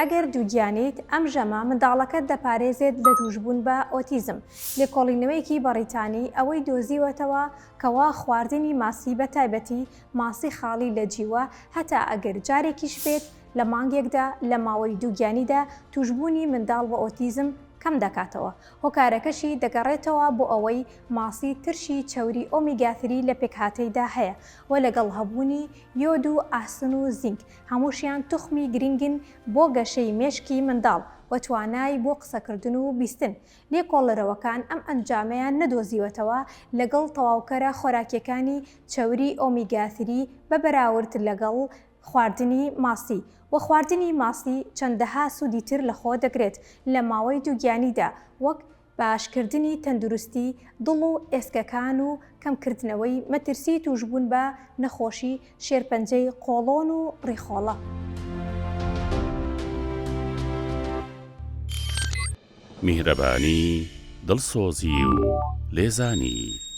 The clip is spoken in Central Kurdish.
ئەگەر دووگیانیت، ئەم ژەمە منداڵەکەت دەپارێزێت لە تووشبوون بە ئۆتیزم. لێکۆڵینەوەیەکی بەڕیتانی ئەوەی دۆزیوەتەوە کەوا خواردنی ماسی بە تایبەتی ماسی خاڵی لە جیوە هەتا ئەگەر جارێکیش بێت لە مانگێکدا لە ماوەی دووگیانیدا تووشبوونی منداڵ بە ئۆتیزم کەم دەکاتەوە. هۆکارەکەشی دەگەڕێتەوە بۆ ئەوەی ماسی ترشی چەوری ئۆمیگا three لە پێکهاتەیدا هەیە و لەگەڵ هەبوونی یۆد و ئاسن و زینک هەمووشیان توخمی گرنگن بۆ گەشەی مێشکی منداڵ و توانای بۆ قسەکردن و بیستن. لێکۆڵەرەوەکان ئەم ئەنجامەیان نەدۆزیوەتەوە لەگەڵ تەواوکەرە خۆراکیەکانی چەوری ئۆمیگا three بە بەراورد لەگەڵ خواردنی ماسی و خواردنی ماسی چەندەها سوودی تر لەخۆ دەگرێت لە ماوەی دووگیانیدا وەک باشکردنی تەندروستی دڵ و ئێسکەکان و کەمکردنەوەی مەترسی تووشبوون بە نەخۆشی شێرپەنجەی قۆڵۆن و ڕیخۆڵە. میهرەبانی، دڵسۆزی و لێزانی.